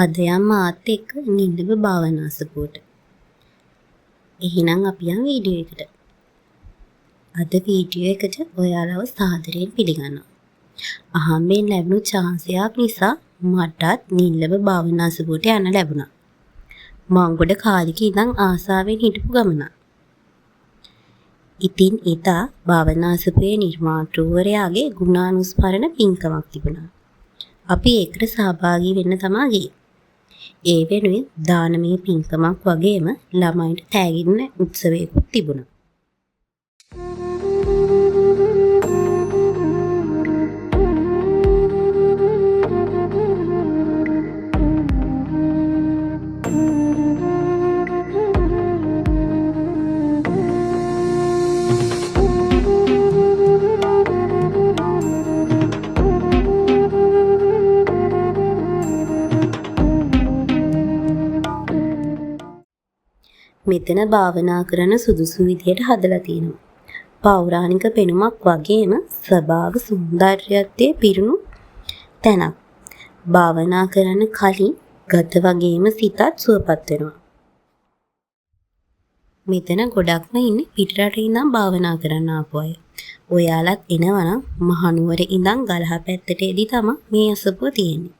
අද යම් මාත් එක්ක නිල්ලඹ භාවනා අසපුවට. එහෙනම් අපි යන් වීඩියෝ එකට. අද වීඩියෝ එකට ඔයාලව සාදරයෙන් පිළිගන්නවා. අහම්බෙන් ලැබුණු චාන්ස් එකක් නිසා මටත් නිල්ලඹ භාවනා අසපුවට යන්න ලැබුණා. මං ගොඩ කාලෙක ඉඳන් ආසාවෙන් හිටපු ගමනක්. ඉතින් එදා භාවනා අසපුවේ නිර්මාතෘවරයාගේ ගුණානුස්මරණ පින්කමක් තිබුණා. අපි ඒකට සහභාගී වෙන්න තමා ගියේ. ඒ වෙනුවෙන් දානමය පින්කමක් වගේම ළමයින්ට තෑගි දෙන උත්සවයකුත් තිබුණා. මෙතන භාවනා කරන සුදුසු විදියට හදලා තියෙනවා. පෞරාණික පෙනුමක් වගේම ස්වභාව සෞන්දර්යත්වයේ පිරුණු තැනක්. භාවනා කරන්න කලින් ගත වගේම සිතත් සුවපත් වෙනවා. මෙතන ගොඩක්ම ඉන්නේ පිටරට ඉඳන් භාවනා කරන්න ආපු අය. ඔයාලත් එනවා නම් මහනුවර ඉඳන් ගලහ පැත්තට එදි තමයි මේ අසපුව තියෙන්නේ.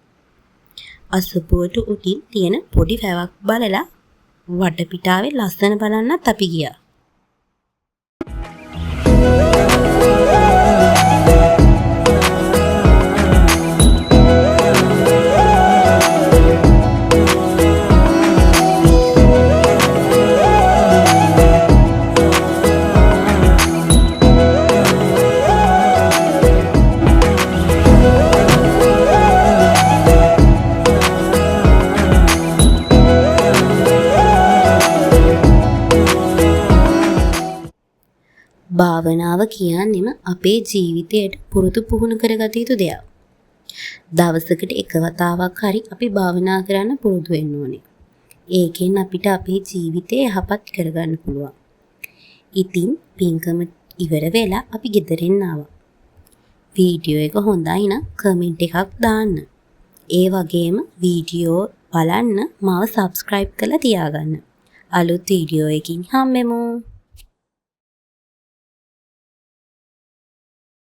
අසපුවට උඩින් තියෙන පොඩි වැවක් බලලා වටපිටාවේ ලස්සන බලන්නත් අපි ගියා. භාවනාව කියන්නෙම අපේ ජීවිතයට පුරුදු පුහුණු කරගත යුතු දෙයක්. දවසකට එක වතාවක් හරි අපි භාවනා කරන්න පුරුදු වෙන්න ඕනේ. ඒකෙන් අපිට අපේ ජීවිතය යහපත් කරගන්න පුළුවන්. ඉතින් පින්කම ඉවර වෙලා අපි ගෙදරින් ආවා. වීඩියෝ එක හොඳයි නම් කමෙන්ට් එකක් දාන්න. ඒ වගේම වීඩියෝ බලන්න මාව සබ්ස්ක්‍රයිබ් කරලා තියාගන්න. අලුත් වීඩියෝ එකකින් හම්බෙමු.